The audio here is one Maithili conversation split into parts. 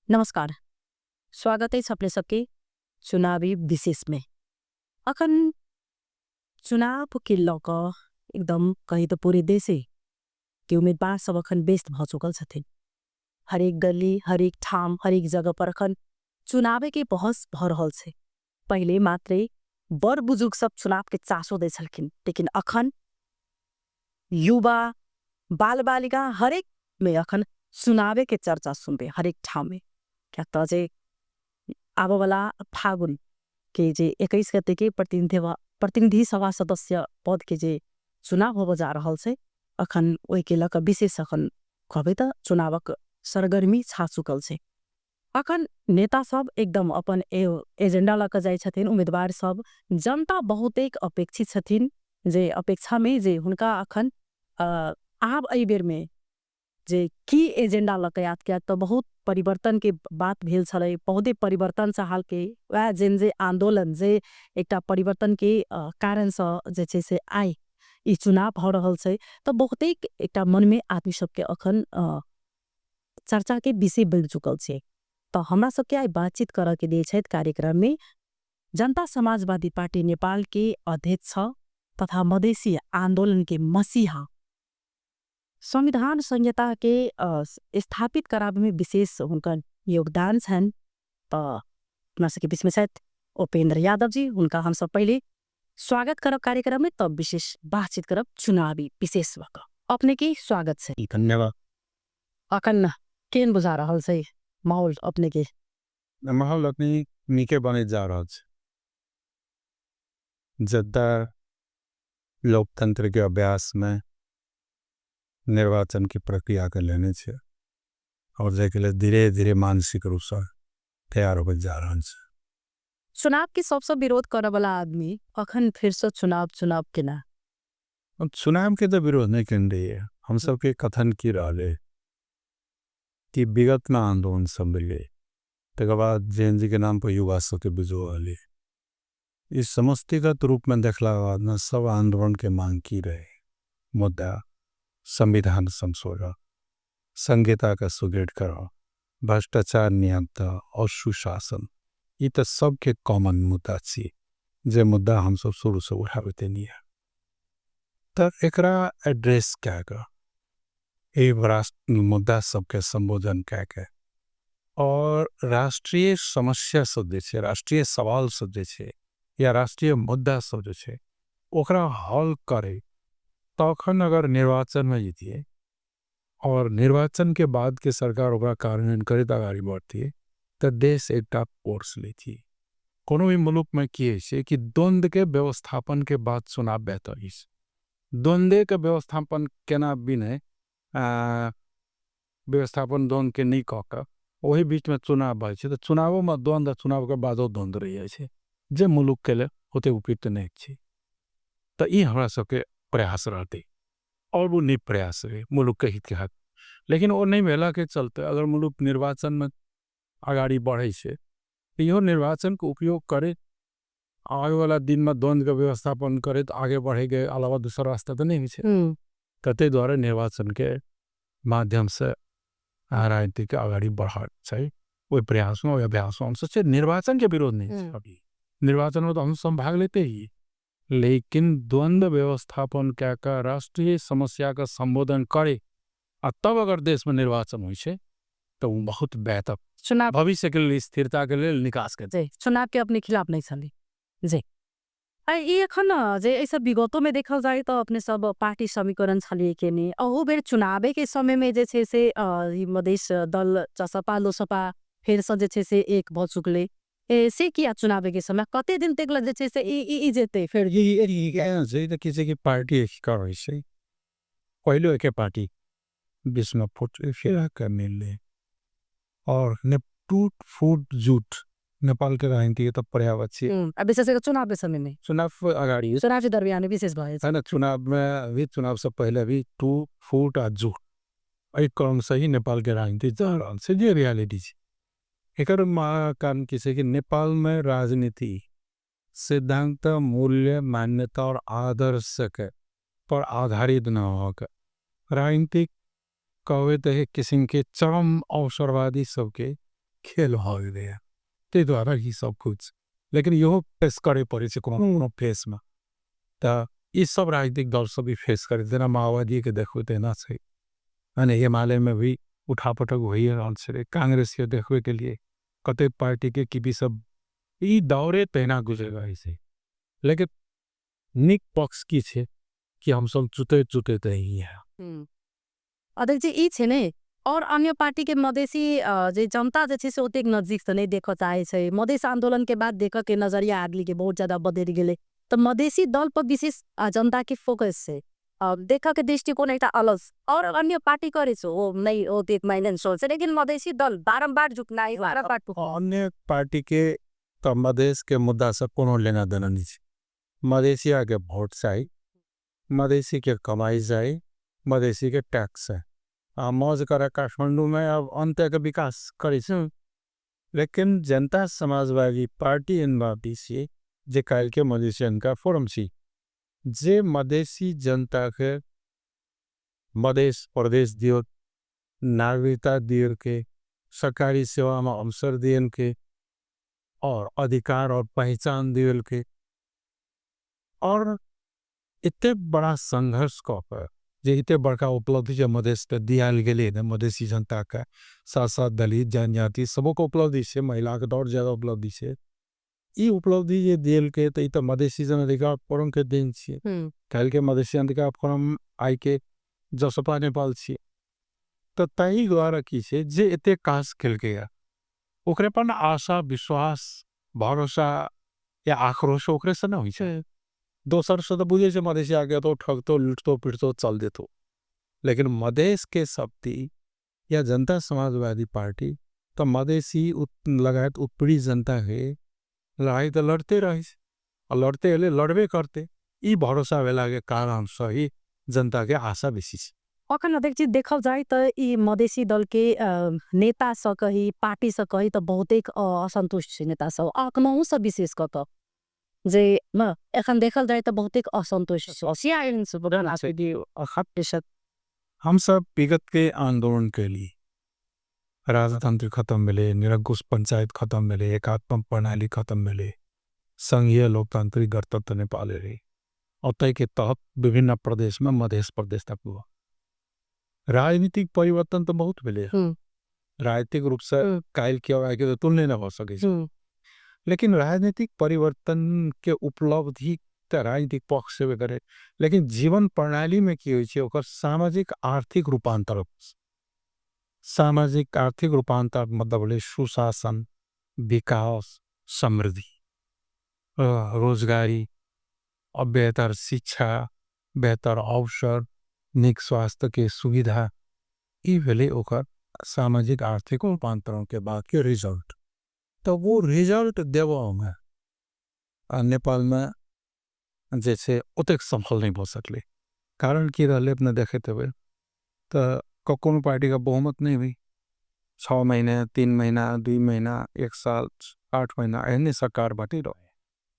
नमस्कार, स्वागत अछि अपने सबके चुनावी विशेष में। अखन चुनाव के लऽ कऽ एकदम कही तऽ पूरे देशे के उम्मीदवार सब अखन व्यस्त भऽ चुकल छथिन। हरेक गली, हरेक ठाम, हरेक जगह पर अखन चुनावे के बहस भऽ रहल छै। पहिले मात्रे बड़ बुजुर्ग सब चुनाव के चासो दै छलखिन, लेकिन अखन युवा बाल बालिका हरेक में अखन चुनावे के चर्चा सुनबे हरेक ठाम में। क्या तऽ जे आबऽ वाला फागुन के जे 21 गते के प्रतिनिधि सभा सदस्य पद के जे चुनाव होबऽ जा रहल छै, अखन ओहि के लऽ कऽ विशेष अखन कहबै तऽ चुनावक सरगर्मी छा चुकल छै। अखन नेता सब एकदम अपन एजेंडा लऽ कऽ जाइ छथिन, उम्मीदवार सब, जनता बहुतेक अपेक्षित छथिन, जे अपेक्षा में जे हुनका अखन आब एहि बेर में जे की एजेंडा लऽ कऽ आयत, किया तऽ बहुत परिवर्तन के बात भेल छलै, बहुते परिवर्तन चाहल के वएह जेन जे आंदोलन जे एकटा परिवर्तन के कारण से जे छै से आइ ई चुनाव भऽ रहल छै, तऽ बहुतेक एकटा मन में आदमी सबके अखन चर्चा के विषय बनि चुकल छै। तऽ हमरा सबके आइ बातचीत करऽ के लेल छथि कार्यक्रम में जनता समाजवादी पार्टी नेपाल के अध्यक्ष तथा मधेसी आंदोलन के मसीहा, संविधान संहिता के स्थापित कराबे में विशेष हुनकर योगदान छनि। तऽ अपना सबके बीच में छथि उपेंद्र यादव जी, हुनका हम सब पहिले स्वागत करब कार्यक्रम में, तब विशेष बातचीत करब चुनावी विशेष भऽ कऽ। अपने के स्वागत छै। धन्यवाद। अखन केहन बुझा रहल छै माहौल अपने के? माहौल अखनी नीके बनैत जा रहल छै। जतऽ लोकतंत्र के अभ्यास में निर्वाचन की प्रक्रिया के लेने छै और जाहिके लेल धीरे धीरे मानसिक रूप से तैयार होबैत जा रहल छै। चुनाव के सबसँ विरोध करऽ वाला आदमी अखन फिर से चुनाव चुनाव केना? चुनाव के तऽ विरोध नहीं केने रहियै हम सबके। कथन की रहलै कि विगत में आंदोलन सब भेलै, तकर बाद जेएनजी के नाम पर युवा सबके विद्रोह भेलै। इस समष्टिगत रूप में देखला के बाद में सब आंदोलन के मांग की रहे, मुद्दा संविधान संशोधन, संहिता का सुदृढ़ करो, भ्रष्टाचार नियंत्रण और सुशासन, ये तो सबके कॉमन मुद्दा छी, जे मुद्दा हम सब शुरू से उठाबैत नहीं है। तऽ एकरा एड्रेस कए कऽ, एहि मुद्दा सबके संबोधन कए के और राष्ट्रीय समस्या सब जे छै, राष्ट्रीय सवाल सब जे छै या राष्ट्रीय मुद्दा सब जे छै, ओकरा हल करे, तखन अगर निर्वाचन में जीतिए और निर्वाचन के बाद के सरकार ओकरा कार्यान्वयन करैत अगाड़ी बढ़तिए तऽ देश एकटा कोर्स लेतिए। कोनो भी मुल्क में की होइ छै कि द्वंद्व के व्यवस्थापन के बाद चुनाव बेहतर अछि। द्वंद्वे के व्यवस्थापन केना बिने व्यवस्थापन द्वंद्व के नहि कऽ कऽ ओहि बीच में चुनाव भए छै तऽ चुनावो में द्वंद्व, चुनाव के बादो द्वंद्व रहि जाइ छै, जे मुल्क के लेल ओते उपयुक्त नहि छै। तऽ ई हमरा सबके प्रयास रहतै और वो नहीं प्रयास रहे मुल्क के हित के हक, लेकिन वो नहीं भेला के चलते अगर मुल्क निर्वाचन में अगाड़ी बढ़े छै तऽ इहो निर्वाचन के उपयोग करे आगे वाला दिन में द्वंद्व के व्यवस्थापन करे तो आगे बढ़े के अलावा दूसरा रास्ता तो नहीं है। तऽ ताहि दुआरे निर्वाचन के माध्यम से राजनीति के अगाड़ी बढ़ा छै, ओहि प्रयास में, ओहि अभ्यास में हमसब छै। निर्वाचन के विरोध नहीं छै, अभी निर्वाचन में तो हम सब भाग लेते ही, लेकिन द्वंद्व व्यवस्थापन कए कऽ राष्ट्रीय समस्या का संबोधन करे आ तब अगर देश में निर्वाचन होइ छै तऽ ओ बहुत बेहतर चुनाव भविष्य के लेल, स्थिरता के लेल, निकास के जे चुनाव के अपने खिलाफ नहीं छली जे ई एखन जे एहिसँ विगतो में देखल जाय तऽ अपने सब पार्टी समीकरण छलिए केने, अहू बेर चुनावे के समय में जे छै से ई मधेश दल जसपा लोसपा फेरसँ जे छै से एक भऽ चुकलै, से किया चुनावे के समय कते दिन तक जे छै से ई जेतै फेर? छै तऽ की छै कि पार्टी एकीकरण होइ छै, पहिलो एके पार्टी बीच में फुट फेर आके मिललै और टूट फूट जुट नेपाल के राजनीति के तऽ पर्यावत छै। आ विशेष कर चुनाव के समय में, चुनाव अगाडि, चुनाव के दरमियान विशेष भए है ना, चुनाव में भी, चुनाव से पहले भी टूट फूट आ जुट एहि क्रम से ही नेपाल के राजनीति जा रहल छै, जे रियलिटी छै। एकर कारण की छै कि नेपाल में राजनीति सिद्धांत, मूल्य, मान्यता और आदर्श के पर आधारित न होकर राजनीतिक कहबे तऽ एक किस्म के चरम अवसरवादी सबके खेल भऽ गेलैए। ताहि दुआरे ई सब कुछ, लेकिन इहो फेस करै पड़ै छै कोनो कोनो फेसमे। तऽ ई सब राजनीतिक दल सब भी फेस करै, जेना माओवादीके देखबै तहिना छै, मने एमालेमे भी उठापटक होइए रहल छै, कांग्रेसके देखबे के लिए कतेक पार्टीके की भी सब ई दौरे तहिना गुजरि रहल छै। लेकिन नीक पक्ष की छै कि हमसब जुटैत जुटैत ही है। अध्यक्ष जी, ई छै ने और अन्य पार्टी के मधेसी जे जनता जे छै से ओतेक नजदीक से नहीं देखऽ चाहे छै। मधेस आंदोलन के बाद देखऽ के नजरिया आदमी के बहुत ज्यादा बदलि गेलै, तऽ मधेसी दल पर विशेष जनता के फोकस छै, देखऽ के दृष्टिकोण एकटा अलग और अन्य पार्टी करे छै ओ नहीं ओतेक मायने सोच छै, लेकिन मधेसी दल बारम्बार झुकनाइ बारम्बार अन्य पार्टी के तऽ मधेस के मुद्दा से कोनो लेना देना नहीं छै। मधेसिया के वोट चाही, मधेसी के कमाई चाही, मधेसी के टैक्स है, आ मौज करे काठमांडू में अब अंत्य के विकास करे छै। लेकिन जनता समाजवादी पार्टी एन सी जे काल्हि के मधेसियन का फोरम छी, जे मधेसी जनता के मधेस प्रदेश दियो, नागरिकता दियो के, सरकारी सेवा में अवसर दियन के, और अधिकार और पहचान दियल के, और इतने बड़ा संघर्ष कऽ जे इतने बड़का उपलब्धि जे मधेस पे दियाल गेलै ने, मधेसी जनता का साथ साथ दलित जनजाति सबको उपलब्धि छै, महिला के और ज्यादा उपलब्धि छै। ई उपलब्धि जे दियल के तऽ ई तऽ मधेसी जन अधिकार फोरम के देन छियै। काल्हि के मधेसी अधिकार फोरम आइ के जसपा नेपाल छियै। तऽ ताहि द्वारा की छै जे एते काज केलकै या ओकरे पर आशा विश्वास भरोसा या आक्रोश ओकरे से न होइ छै। दोसर से तऽ बुझै छै मधेसी आगे तो ठगतो लुटतो पिटतो चल देतो, लेकिन मधेस के शक्ति या जनता समाजवादी पार्टी तो मधेसी लगायत उत्पीड़ित जनता है लड़ाई तो लड़ते रहे और लड़ते हले लड़बे करते, ई भरोसा भेला के कारण सही जनता के आशा बेसी छै। अखन अध्यक्ष जी देखल जाय तऽ ई मधेसी दल के नेता सँ कही पार्टी सँ कही तऽ बहुतेक असंतुष्ट छै नेता सब, अखनहु सँ विशेष कऽ कऽ जे न एखन देखल जाय तऽ बहुतेक असंतुष्ट छै। हम सब विगत के आंदोलन के लिए राजतंत्र खत्म भेले, निरंकुश पंचायत खत्म भेले, एकात्मक प्रणाली खत्म भेले, संघीय लोकतांत्रिक गणतंत्र नेपाल रहे, और तय के तहत विभिन्न प्रदेश में मधेस प्रदेश तक हुआ। राजनीतिक परिवर्तन तो बहुत भेले, राजनीतिक रूप से कायल के और आगे तो तुलना न हो सके, लेकिन राजनीतिक परिवर्तन के उपलब्धि तो राजनीतिक पक्ष से भी करे, लेकिन जीवन प्रणाली में की होई छे ओकर सामाजिक आर्थिक रूपांतर, सामाजिक आर्थिक रूपांतर मतलब बोले सुशासन, विकास, समृद्धि, रोजगारी, और बेहतर शिक्षा, बेहतर अवसर, निक स्वास्थ्य के सुविधा, ई भेले ओकर सामाजिक आर्थिक रूपांतरण के बाद के रिजल्ट। तो वो रिजल्ट देवा में नेपाल में जैसे उतेक सफल नहीं हो सकले। कारण की रहले अपने देखे थे तो कोनो पार्टी का बहुमत नहीं हुई, 6 महीने 3 महीना 2 महीना 1 साल 8 महीना एहने सरकार बाटी रहे,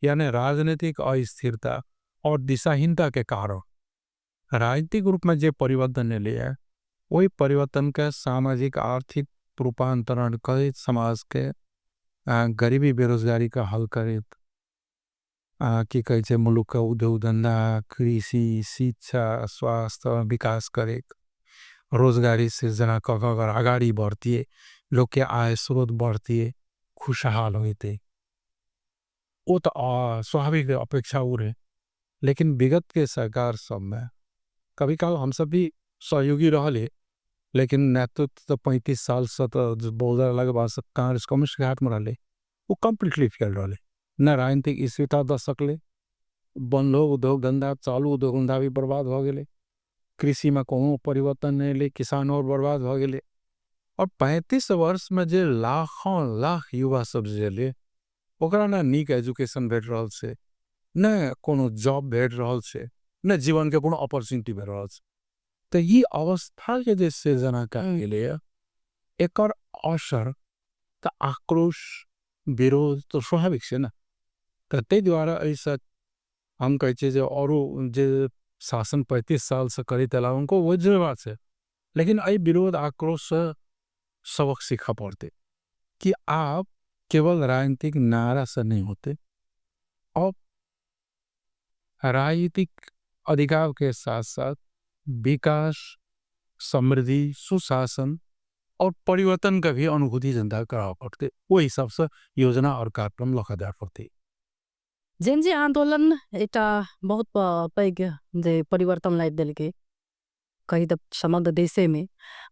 यानी राजनीतिक अस्थिरता और दिशाहीनता के कारण राजनीतिक रूप में जो परिवर्तन लिया वही परिवर्तन के सामाजिक आर्थिक रूपांतरण करे, समाज के गरीबी बेरोजगारी का हल करे, की कहे छे मुल्क का उद्योग धंधा, कृषि, शिक्षा, स्वास्थ्य विकास करे, रोजगारी सृजना कर अगाड़ी बढ़ती है, लोग के आय स्रोत बढ़ती है, खुशहाल होते, वो तो स्वाभाविक अपेक्षा हो रहे। लेकिन विगत के सरकार सब में कभी काल हम सब भी सहयोगी रह ले, लेकिन नेतृत्व तो 35 साल से तो बोल रहा लगे बात कांग्रेस कम्युनिस्ट के हाथ में रहे, वो कम्प्लीटली फेल रहे, न राजनीतिक स्थिरता दे सकले, बंधो उद्योग धंधा चालू उद्योग धंधा भी बर्बाद हो गए, कृषि में कोनो परिवर्तन नहीं ले, किसान और बर्बाद हो गए, और 35 वर्ष में जे लाखों लाख युवा सब जे ओकरा ना नीक एजुकेशन भेट रहल छै, न कोनो जॉब भेट रहल छै, न जीवन के कोनो अपॉर्चुनिटी भेट रहल छै। तो ये अवस्था के जे सृजना कयल गेलैए एकर असर तऽ आक्रोश विरोध तो स्वाभाविक छै ना। तऽ ताहि दुआरे एहिसँ हम कहै छियै जे औरो जे शासन 35 साल से करैत एला उनको वो जिम्मेवार छै, लेकिन एहि विरोध आक्रोश से सबक सीखऽ पड़तै। कि आब केवल राजनीतिक नारा से नहीं होते, अब राजनीतिक अधिकार के साथ साथ विकास, समृद्धि, सुशासन और परिवर्तन का भी अनुभूति जनता करावा पड़ते। वो हिसाब से योजना और कार्यक्रम लखा जाए पड़ते। जेनजी आंदोलन एकटा बहुत पैघ जे परिवर्तन लाबि देलकै कही तऽ समग्र देशे में,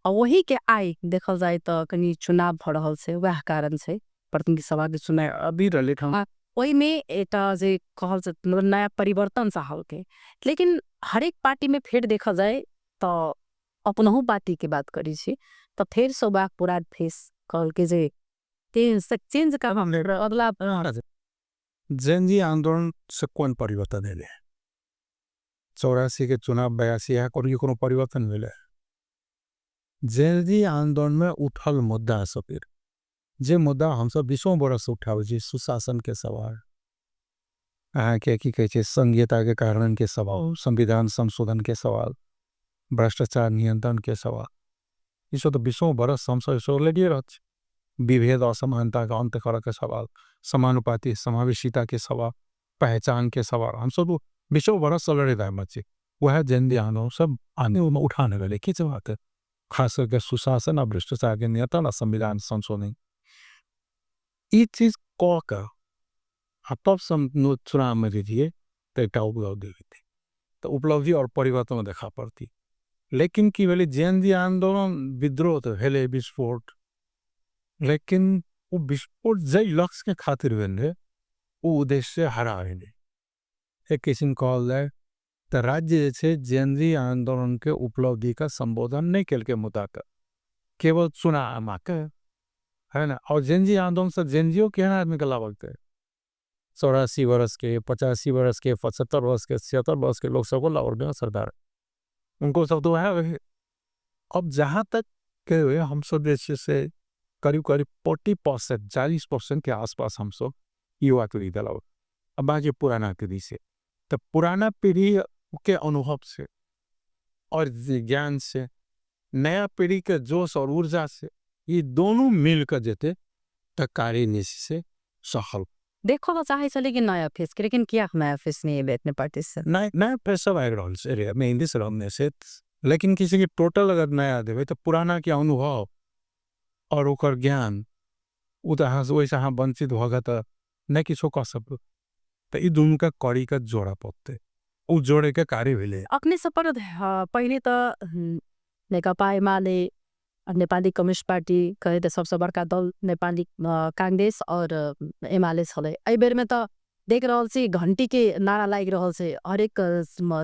आ वही के आइ देखल जाय तऽ कनि चुनाव भऽ रहल छै, वएह कारण छै प्रतिनिधि सभा के चुनाव अभी रहले। ओहि में एकटा जे कहल जाय नया परिवर्तन चाहलकै, लेकिन हरेक पार्टी में फेर देखल जाय तऽ अपनहु पार्टी के बात करै छी तऽ फेर सब वएह पुरान फेस कहलकै जे चेंज कर अगला। जेनजी आंदोलन से कोन परिवर्तन एलै? 84 के चुनाव 82 है, कोनो परिवर्तन भेलै? जेनजी आंदोलन में उठल मुद्दा सब, जे मुद्दा हमसब 20 बरस उठाबै छी, सुशासन के सवाल, अहाँके की कहै छै संघीयता के कारण के सवाल, संविधान संशोधन के सवाल, भ्रष्टाचार नियंत्रण के सवाल, ई सब तऽ 20 बरस हमसब सब लड़िए रहल छी। विभेद असमानता के अंत करऽ के सवाल, समानुपाती समावेशिता के सवाल, पहचान के सवाल, हमसब 20 बरस से लड़े रहल छी। वएह जेनजी आंदोलन सब आने उठाने रहले की बात, खास करके सुशासन और भ्रष्टाचार के नियंत्रण और संविधान संशोधन, ई चीज कह के आ तब चुनाव में दीजिए तो एक उपलब्धि होती, तो उपलब्धि और परिवर्तन देखा पड़ती। लेकिन की भेलै जेनजी आंदोलन विद्रोह तो भेलै विस्फोट, लेकिन वो विस्फोट जै लक्ष्य के खातिर भेल रहे वो उद्देश्य हरा गेलै। एक किस्म कहल जाय तो राज्य जे छै जेनजी आंदोलन के उपलब्धि का संबोधन नहीं केलकै मुद्दा के, केवल चुनाव के है ना। और जेनजी आंदोलन से जेनजीओ केहन आदमी के लाभ होते, 84 वर्ष के, 85 वर्ष के, 75 वर्ष के, 76 वर्ष के लोग सबको लाभ सरकार उनको सब तो है। अब जहाँ तक के हुए हम सब जे से करीब करीब 40% 40% के आसपास हम सब युवा पीढ़ी दलाव, अब बाकी पुराना पीढ़ी से, तो पुराना पीढ़ी के अनुभव से और ज्ञान से नया पीढ़ी के जोश और ऊर्जा से ये दोनों मिलकर जेते तो कार्य निश्चित से सफल। देखो तो चाहे चले कि नया फेस के, लेकिन क्या नया फेस नहीं है अपने पार्टी से? नया फेस सब आए रहल छै रे, मैं हिंदी से रहने से, लेकिन किसी के टोटल अगर नया देवे तो पुराना के अनुभव और ओकर ज्ञान उ तो अहाँ से वैसे अहाँ वंचित भऽ गए तो नहीं किछो कह सकू, तो ई दुनू का कड़ी का जोड़ा पड़ते, उ जोड़े के कार्य भेलै। अपने सब पर पहिले तो नेकपा एमाले नेपाली कम्युनिस्ट पार्टी कहे तो सबसे बड़का दल नेपाली कांग्रेस और एमाले छलै। एहि बेर में तो देख रहल छी घंटी के नारा लागि रहल छै हरेक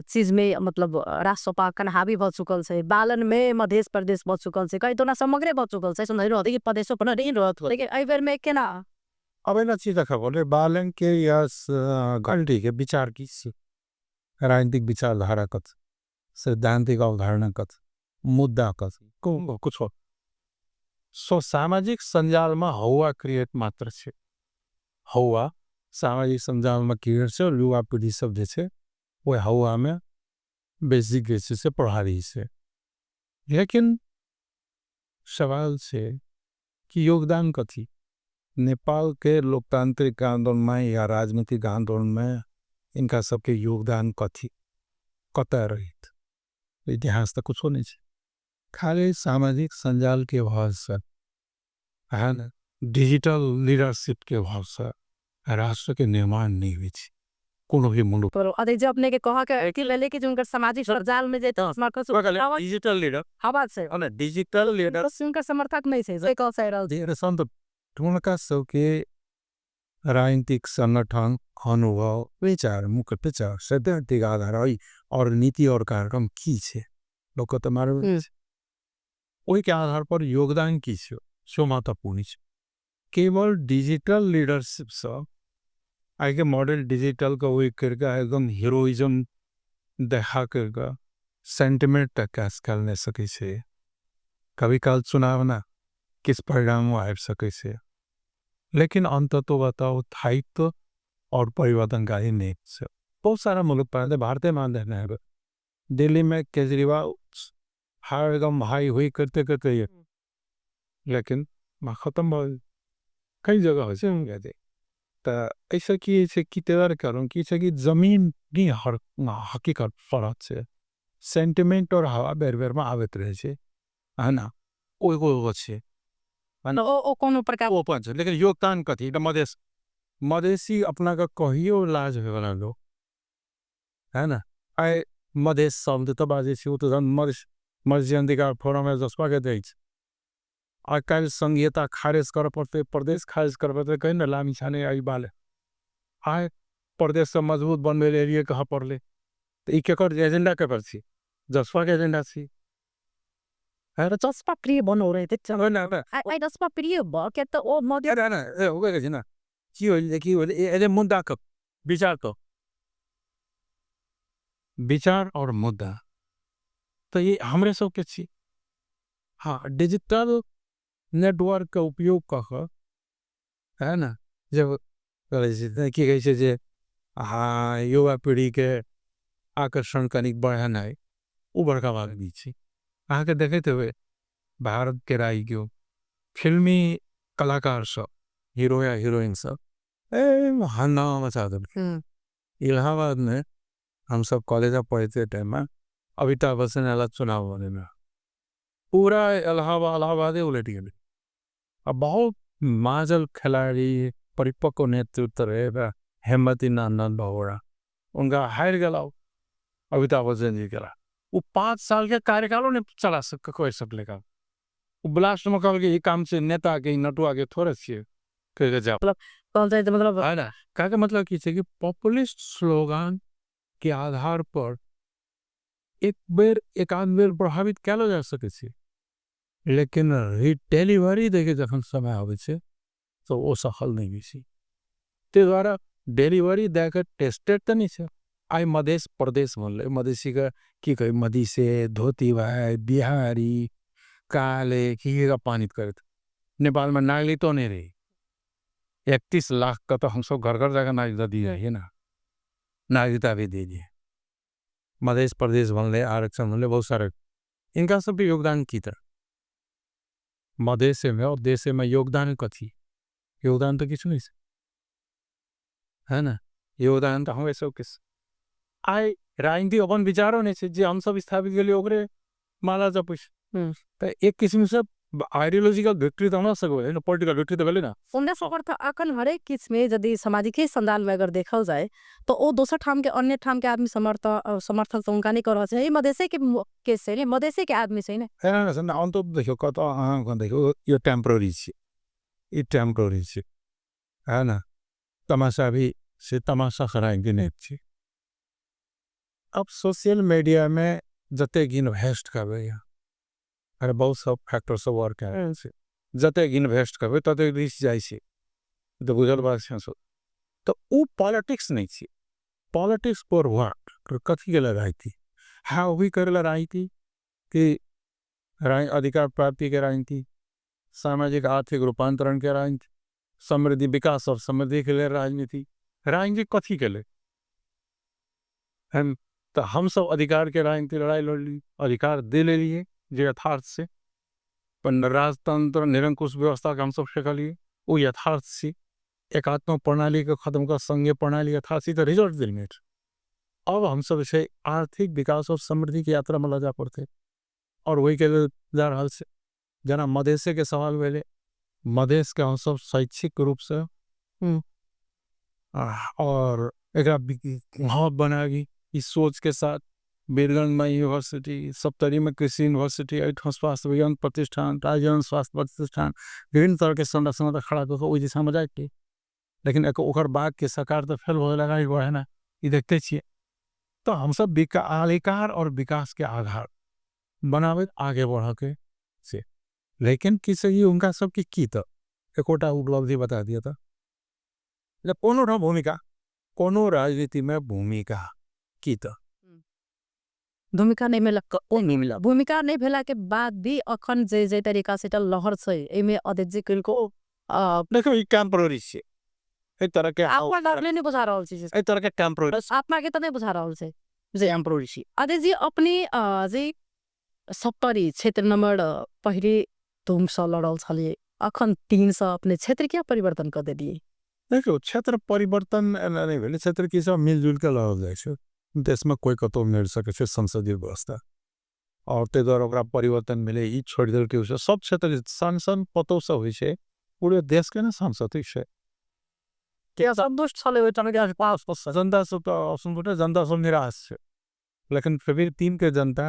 चीज में, मतलब राजसपा कन हावी भऽ चुकल छै, बालन में मधेश प्रदेश भऽ चुकल छै, कहीं तो ना समग्रे भऽ चुकल छै, सुनहि रहल कि प्रदेशो पर नहीं रहत, लेकिन एहि बेर में केना अब एना चीज देखा बोले बालन के या घंटी के विचार की राजनीतिक विचारधारा कथ, सैद्धांतिक अवधारणा कथ, मुद्दा कथ, कुछ हो सो सामाजिक संजाल में हवा क्रिएट मात्र छे, हवा सामाजिक संजाल में क्रिएट छे और युवा पीढ़ी सब जे छे वो हवा में बेसिक जे से प्रभावी छे। लेकिन सवाल छे कि योगदान कथी नेपाल के लोकतांत्रिक आंदोलन में या राजनीतिक आंदोलन में इनका सबके योगदान कथी कतऽ रहित, इतिहास तो कुछो नहीं छे, खाली सामाजिक संजाल के भाव से है ना, डिजिटल लीडरशिप के भाव से राष्ट्र के निर्माण नहीं हुई थी कोनो भी मुल्क। पर अरे जे अपने के कहा के कि ले लेके उनकर सामाजिक जाल में जे समर्थक डिजिटल लीडर हवा से अने डिजिटल लीडर उनकर समर्थक नहीं छे, जे कह सही रहल जे रसन तो उनका सबके राजनीतिक संगठन अनुभव विचार मुख्य विचार सैद्धांतिक आधार और नीति और कार्यक्रम की छे लोग तो मालूम ओहि के आधार पर योगदान की छे सो महत्वपूर्ण छे। केवल डिजिटल लीडरशिप से आइ के मॉडल डिजिटल का वही करके एकदम हीरोइज्म देखा करके सेंटिमेंट तक कैश कर नहीं सके छे, कभी काल चुनाव ना किस परिणाम आबि सके छे, लेकिन अंत तो बताओ स्थायित्व और परिवर्तनकारी नहीं छे। बहुत सारा मुल्क पर भारतीय मान देना है, दिल्ली में केजरीवाल हार एकदम हाई हुई करते करते ये, लेकिन खत्म हो गई। कई जगह होइ छै। तऽ एहिसँ की होइ छै कि ताहि दुआरे कहलहुँ की छै कि जमीनी हर हकीकत फरक छै, सेंटिमेंट और हवा बेर बेरमे आबैत रहै छै, है ना? ओ एगो एगो छै। ओ कोनो प्रकार ओ अपन छै, लेकिन योगदान कथी? तऽ मधेश मधेसी अपना के कहियो लाज होयवला लोक, है ना? आइ मधेश शब्द तऽ बाजै छी, ओ तऽ मधेश मधेसी अधिकार फोरम जसपा के दै छै। आइ काल्हि संघीयता खारिज करऽ पड़तै, प्रदेश खारिज करऽ पड़तै, कहि ने लामी छाने आई बाले। आइ प्रदेश से मजबूत बनबै लए एलियै कहऽ पड़लै। तऽ ई केकर एजेंडा केकर छी? जसपा के एजेंडा छी। जसपा प्रिय बनौ रहे आइ जसपा प्रिय भ के तऽ ओ मधेश ना की होइल, की होइल, एजे मुद्दा क विचार क विचार और मुद्दा तऽ ई हमरे सबके छी। हाँ, डिजिटल नेटवर्क के उपयोग कऽ कऽ, है ना, जब की कहै छै जे हाँ युवा पीढ़ी के आकर्षण कनिक बढ़ेनाइ ओ बड़का बात नहि छै। अहाँके देखैत हेबै भारत के राइगियो फिल्मी कलाकार सब, हीरो या हीरोइन सब ए हंगामा मचा देलकै। इलाहाबाद में हम सब कॉलेज में पढ़ते टाइम में अमिताभ बच्चन आला चुनाव वाले में पूरा इलाहाबाद इलाहाबादे उलट गेलै। आ बहुत माजल खिलाड़ी परिपक्व नेतृत्व रहे हेमती नंदन बहुरा, उनका हार गेला अमिताभ बच्चन जी के। वो 5 साल के कार्यकालों ने चला सक कोई सकले का। वो ब्लास्ट में कहल के ई काम से नेता के नटुआ के थोड़े छिए कह के जाओ। मतलब कहल जाए तो मतलब है ना? कहे के मतलब की छै कि पॉपुलिस्ट स्लोगन के आधार पर एक बेर एक आध बेर प्रभावित कएलो जा सकै छै, लेकिन रिटेलिवरी देके जखन समय आबै छै तो ओ सफल नहीं होइ छै। ताहि दुआरे डिलीवरी दए के टेस्टेड तऽ नहीं छै। आइ मधेश प्रदेश बनलै, मधेसी के की कहै, मधेसे धोती भाई बिहारी काले की की का पानी करैत। नेपाल में नागरिकतो नहीं रही, 31 लाख का तो हम सब घर घर जाकर नागरिकता दी है ना, नागरिकता भी दे दिए। मधेश प्रदेश बनले, आरक्षण बनले, बहुत सारे इनका सब भी योगदान की तरह मधेश में और देश में योगदान कथी? योगदान तो किछु नहीं है ना, योगदान तो हम सब किस आइ राजनीति अपन विचारो नहीं छै जे हम सब स्थापित गेलियै ओकरे माला जपै छै। तऽ एक किस्म से आइडियोलॉजिकल विक्ट्री तऽ हमरा सबके भेलै ने, पॉलिटिकल विक्ट्री तऽ भेलै ना। उनका समर्थ अखन हरेक किस्म में यदि सामाजिक संजाल में अगर देखल जाए तो ओ दोसर ठाम के अन्य ठाम के आदमी समर्थन तो उनका नहीं कर रहा है। मधेसे के केस है, मधेसे के आदमी से ने। ना, ना, ना, अंत देखियो, कतौ अहाँ कन देखियो, यो टेम्पोररी छै, ई टेम्पोररी छै, है ना? तमाशा भी से तमाशा खराब नहीं छै। अब सोशल मीडिया में जतेक इन्वेस्ट करबै, अरे बहुत सब फैक्टर सब वर्क है, जतेक इन्वेस्ट करबै ततेक रिस्क जाइ छै, तऽ बुझल बात छै सब। तऽ ओ पॉलिटिक्स नहीं छै। Politics per what? कथी के राजनीति? हाँ, वो भी करेला राजनीति कि अधिकार प्राप्ति के राजनीति, सामाजिक आर्थिक रूपांतरण के राजनीति, समृद्धि विकास और समृद्धि के लिए राजनीति। राजनीति कथी के लिए? तो हम सब अधिकार के राजनीति लड़ाई लड़ ली, अधिकार दे ले लिए जे यथार्थ से, पर राजतंत्र निरंकुश व्यवस्था के हम सब सीखलिए वो यथार्थ से, एकात्मक प्रणाली के खत्म कर संघीय प्रणाली यथार्थ से, तो रिजल्ट दिल। अब हम सब से आर्थिक विकास और समृद्धि की यात्रा में लगा पड़ते और वही के लिए जा रहा है। जना मधेसे के सवाल भेले, मधेश के हम सब शैक्षिक रूप से और एकरा हब बनागी इस सोच के साथ बीरगंज में यूनिवर्सिटी, सप्तरी में कृषि यूनिवर्सिटी, एहिठाम स्वास्थ्य विज्ञान प्रतिष्ठान, राजन स्वास्थ्य प्रतिष्ठान, विभिन्न तरह के संरचना खड़ा कऽ ओहि दिशा में जाके, लेकिन ओकर बाद के सरकार तऽ फेल होए लगा है ना, ई देखते छियै। तो हम सब अधिकार और विकास के आधार बनाबैत आगे बढ़ के से, लेकिन की से उनका सबके की तऽ एकोटा उपलब्धि बता दिया था। कोनो भूमिका, कोनो राजनीति में भूमिका की तऽ भूमिका नहीं मिला, मिला भूमिका नहीं भेला के बाद भी अखन जे जे तरीका से लहर छै एमे अध्यक्ष जी किनको देखो ई टेम्पररी छै, एहि तरह के आपन डरले नहीं बुझा रहल छै, एहि तरह के टेम्पररी आत्मा के तऽ नहीं बुझा रहल छै जे टेम्पररी छै। अध्यक्ष जी अपने जे सप्तरी क्षेत्र नंबर पहिले धूम से लड़ल छलिए, अखन 3 सँ अपने क्षेत्र किया परिवर्तन कऽ देलियै? देखियौ, क्षेत्र परिवर्तन एना नहि भेलै। क्षेत्र की सब मिलजुल के लड़ल जाइ छै। देशमे कोइ कतहु लड़ि सकै छै, संसदीय व्यवस्था, आओर ताहि दुआरे ओकरा परिवर्तन भेलै। ई छोड़ि देलकै, ओ सब क्षेत्र सांसद कतहुसँ होइ छै, पूरे देशके ने सांसद होइ छै। असन्तुष्ट छलै ओहि पास जनता सब तऽ असन्तुष्ट, जनता सब निराश छै, लेकिन फिर भी 3 के जनता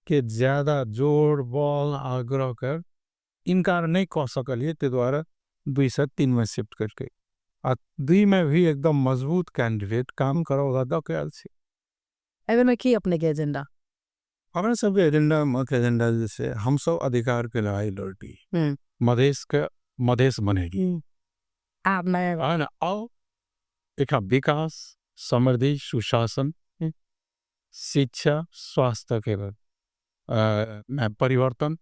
के ज्यादा जोर बल आग्रह कर इनकार नहि कऽ सकलियै। ताहि दुआरे 2 से 3मे शिफ्ट करके आ 2मे भी एकदम मजबूत कैंडिडेट काम करऽ दऽ के आयल छी। एहि बेरमे की अपने के एजेंडा? हमरा सबके एजेंडा, मुख्य एजेंडा जे छै, हमसब अधिकार के लड़ाई लड़ली, मधेश के मधेश बनेगी। आब नया आओ एक विकास, समृद्धि, सुशासन, शिक्षा, स्वास्थ्य के परिवर्तन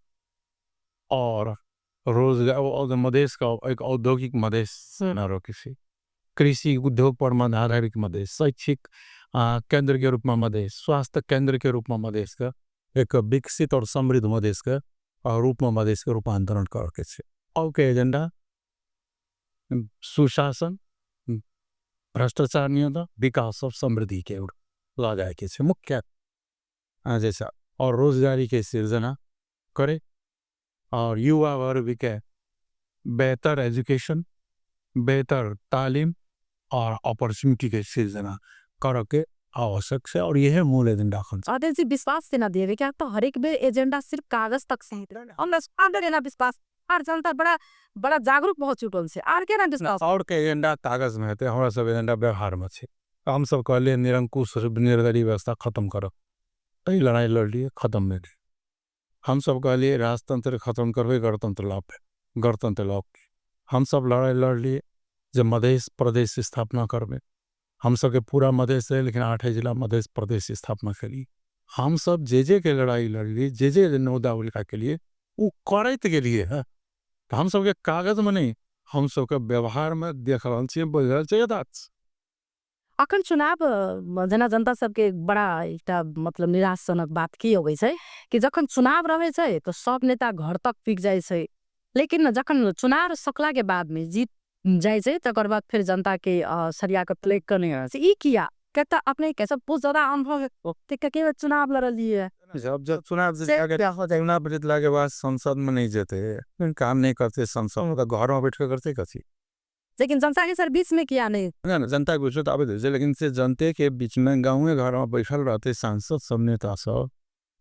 और रोजगार, मधेश का एक औद्योगिक मधेश रोकेसी, कृषि उद्योग पर आधारित मधेश, शैक्षिक केंद्र के रूप में मधेश, स्वास्थ्य केंद्र के रूप में मधेश का एक विकसित और समृद्ध मधेश के रूप में मधेश के रूपांतरण करके छै। के एजेंडा सुशासन, भ्रष्टाचार नियंत्रण, विकास और समृद्धि के लऽ जायके छै मुख्य जैसा, और रोजगारी के सृजना करे और युवा वर्ग के बेहतर एजुकेशन, बेहतर तालीम और अपॉर्चुनिटी के सृजना करके आवश्यक है और यह मूल एजेंडा। अध्यक्ष जी, विश्वास से ना दिए क्या तो हरेक बेर एजेंडा सिर्फ कागज तक सीमित, हमरा ना विश्वास आर जनता बड़ा बड़ा जागरूक बहुत चुकल छै, आर के ना विश्वास। और के एजेंडा कागज में हेतै, हमरा सब एजेंडा व्यवहार में छै। हम सब कहलियै निरंकुश निर्दलीय व्यवस्था खत्म करो, एहि लड़ाई लड़लियै, खत्म भेलै। हम सब कहलियै राजतंत्र खत्म करबै, गणतंत्र लाभ, गणतंत्र लाभ। हम सब लड़ाई लड़लियै जे मधेश प्रदेश स्थापना करबै। हम सबके पूरा मधेश रहे, लेकिन 8 जिला मधेश प्रदेश स्थापना करी। हम सब जे जे के लड़ाई लड़लियै, जे जे मुद्दा उठा के लिए ओ करैत गेलियै है। तऽ हम सबके कागजमे नहि, हम सबके व्यवहारमे देख रहल छियै, बुझि रहल छियै यथार्थ। अखन चुनाव जेना जनता सबके बड़ा एकटा मतलब निराशजनक बात की अबै छै कि जखन चुनाव रहै छै तऽ सब नेता घर तक पुगि जाइ छै, लेकिन जखन चुनाव सकला के बाद में जीत जाइ छै, तकर बाद फेर जनता के सरिया के प्लेक के नहि छै। ई किया? किया तऽ अपने कैसे बहुत ज्यादा अनुभव है, के चुनाव लड़लियै। जब जब चुनाव चुनाव जीतला के बाद संसद में नहीं जेते, काम नहीं करते संसद में, तऽ घर में बैठ के करते कथी? लेकिन जनता के सर बीच में किया नहीं? ना, जनता के बीच तऽ आबैत छै, लेकिन से जनते के बीच में गाँवे घर में बैठल रहते सांसद सब, नेता सब,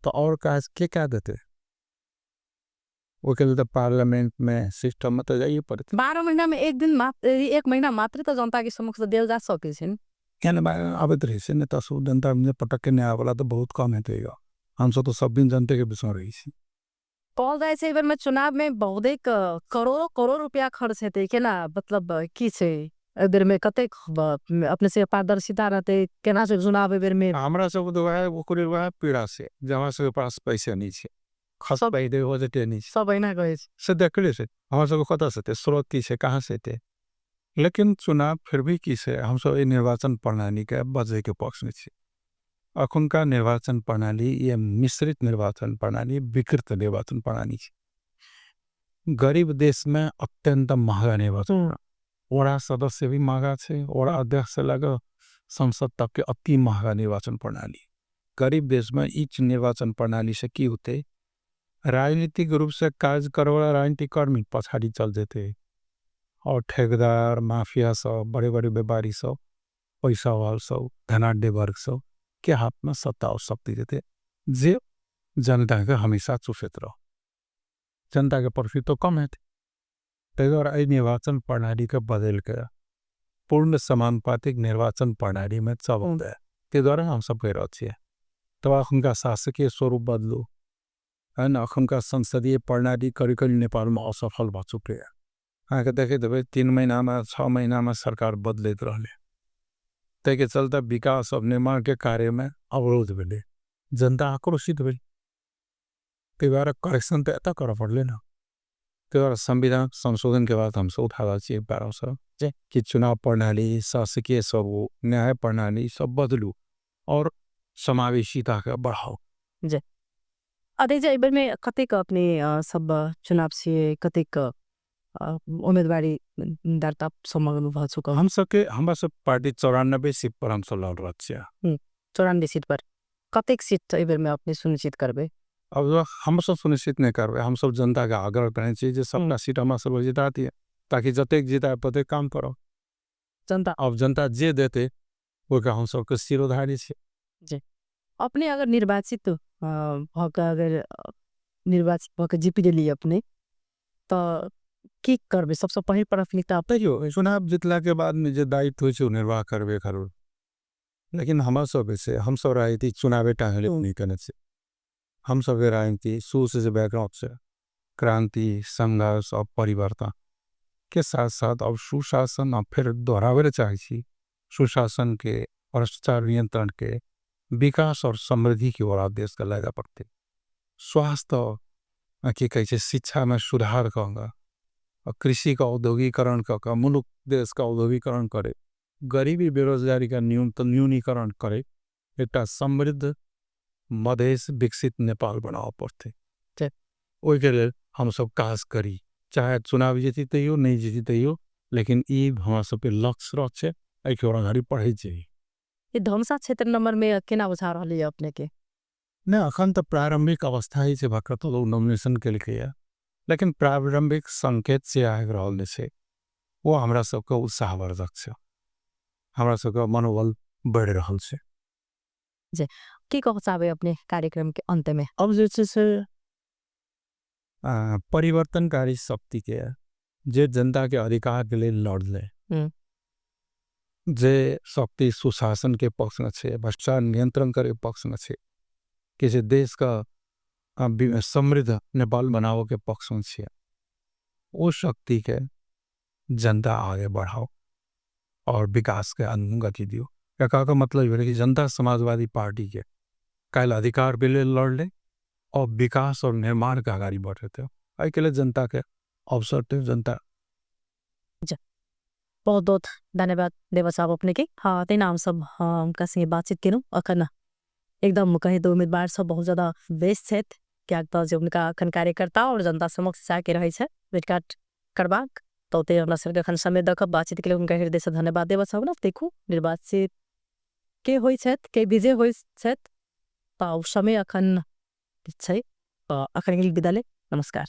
तऽ और काज के क्या देते? ओके लिए तऽ पार्लियामेंट में सिस्टम में तऽ जाइए पड़ते। 12 महीना में एक दिन मात्र, एक महीना मात्र तऽ जनता के समक्ष देल जा सकै छै। किया नहि आबैत रहै छै नेता सब जनता पटक के नहि आबैवला तऽ बहुत कम हेतै। हमसब तऽ सब दिन जनते के बीचमे रहै छी। कहल जाइ छै एहि बेर में चुनाव में बहुते करोड़ों करोड़ रुपया खर्च हेतै, केना, मतलब की छै एहि बेर में, कतेक अपने से पारदर्शिता रहतै, केना छै चुनाव एहि बेर में? हमरा सबके तऽ वएह ओकरे वएह पीड़ा छै जे हमरा सबके पास पैसा नहि छै, खसब हो जेतै नहि छै। सब एहिना कहै छै। से देखले छै, हमरा सबके कतऽसँ हेतै, स्रोत की छै, कहाँसँ हेतै? लेकिन चुनाव फिर भी की छै, हमसब एहि निर्वाचन प्रणालीके बदलैके पक्षमे छी। अखुनका निर्वाचन प्रणाली ये मिश्रित निर्वाचन प्रणाली, विकृत निर्वाचन प्रणाली छै। गरीब देशमे अत्यन्त महगा निर्वाचन, वडा सदस्य भी महगा छै, वडा अध्यक्ष से लऽ संसद तकके अति महगा निर्वाचन प्रणाली। गरीब देशमे ई निर्वाचन प्रणाली से की होतै? राजनीतिक रूप से काज करैवला राजनीतिक कर्मी पछाडि चल जेतै और ठेकेदार माफिया सब, बड़े बड़े व्यापारी सब, पैसा वाल सब, धनाढ्य वर्ग सब के हाथमे सत्ता और शक्ति जेतै, जे जनताके हमेशा चुसैत रह, जनताके प्रॉफिट तो कम हेतै। ताहि दुआरे एहि निर्वाचन प्रणालीके बदलि के पूर्ण समानुपातिक निर्वाचन प्रणालीमे चलतै, ताहि दुआरे हमसब कहि रहल छियै। तब अखुनका शासकीय स्वरूप बदलू है न। अखुनका संसदीय प्रणाली करिब करिब नेपालमे असफल भऽ चुकलै। अहाँके देखैत हेबै, 3 महिनामा 6 महिनामा सरकार बदलैत रहलै। ताहिके चलते विकास और निर्माणके कार्यमे अवरोध भेलै, जनता आक्रोशित भेलै। ताहि दुआरे करेक्शन तऽ एतऽ करऽ पड़लै ने। ताहि दुआरे संविधान संशोधनके बात हमसब उठा रहल छियै बारसँ कि चुनाव प्रणाली, शासकीय स्वरूप, न्याय प्रणाली सब बदलू और समावेशिताके बढ़ाउ। अध्यक्ष, एहि बेर में कतेक अपने सब चुनाव से कतेक उम्मीदवारी दर्ता सम्पन्न भऽ चुकल? हम सबके, हमरा सब पार्टी 94 सीट पर हम सब लड़ रहल छियै। 94 सीट पर कतेक सीट एहि बेर में अपने सुनिश्चित करबै? अब हम सब सुनिश्चित नहि करबै, हम सब जनता के आग्रह करै छी जे सबटा सीट हमरा सब जिता दिए, ताकि जतेक जिताए ततेक काम करब। जनता अब जनता जे देते ओकरा हम सबके सिरोधारी छै। जी अपने अगर निर्वाचित भऽ के, अगर निर्वाचित भऽ के जीत गेलियै अपने तऽ की करबै सबसँ पहिल प्राथमिकता? देखियौ, चुनाव जितला के बाद में जे दायित्व होइ छै ओ निर्वाह करबे करबै, लेकिन हमरा सब से हम सब राजनीति चुनावे टा लेल नहि केने छी। हम सबके राजनीति शुरू से जे बैकग्राउंड छै, क्रांति, संघर्ष और परिवर्तन के साथ साथ अब सुशासन, अब फिर दोहरावे ला चाहै छी, सुशासन के, भ्रष्टाचार नियंत्रण के, विकास और समृद्धि की ओर देश के लए जा पड़तै। स्वास्थ्य की कहै छै, शिक्षा में सुधार कऽ, कृषि का औद्योगिकरण कऽ, मुल्क देश का औद्योगिकरण करे, गरीबी बेरोजगारी का न्यूनीकरण करे, एकटा समृद्ध मधेश विकसित नेपाल बनाबऽ पड़तै। ओहिके लेल हम सब काज करी, चाहे चुनाव जीती तैयो नहीं जीती तैयो, लेकिन ई हमरा सबके लक्ष्य रह छै, एहिके ओर अगाडि बढ़ै छै। ये धमसा क्षेत्र नंबर में केना बुझा रहल है अपने के? नहीं, अखन तो प्रारंभिक अवस्था ही छै, भक्त तो लोग नॉमिनेशन केलकै है, लेकिन प्रारंभिक संकेत से आबि रहल छै वो हमरा सबके उत्साहवर्धक छै, हमरा सबके मनोबल बढ़ि रहल छै। जी की कहऽ चाहबै अपने कार्यक्रम के अंत में? अब जे छै से परिवर्तनकारी शक्ति के, जे जनता के अधिकार के लिए लड़ले, जे शक्ति सुशासन के पक्ष में छै, भ्रष्टाचार नियंत्रण करे पक्ष में छै, कि जे देश का समृद्ध नेपाल बनावे के पक्ष में छै, वो शक्ति के जनता आगे बढ़ाओ और विकास के अनुगति दियो। एकर का मतलब भेलै कि जनता समाजवादी पार्टी के काल्हि अधिकार के लिए लड़ले और विकास और निर्माण के अगाडि बढ़ेतै, एहिके लिए जनता के अवसर दियो जनता। बहुत बहुत धन्यवाद देवा साहब अपने के। हाँ, तहिना हम सब हुनका संगे बातचीत केलहुँ। अखन एकदम कही तो उम्मीदवार सब बहुत ज्यादा व्यस्त छथि, कियाक तऽ जे हुनका अखन कार्यकर्ता और जनता समक्ष जाके रहै छै भेटघाट करबाक, तऽ ओतहि हमरा सबके अखन समय दऽ कऽ बातचीत के लेल हुनका हृदय से धन्यवाद देवा साहब। देखू निर्वाचित के होइ छथि, के विजय होइ छथि, तऽ समय अखन छै, तऽ अखन के लेल विदा ले, नमस्कार।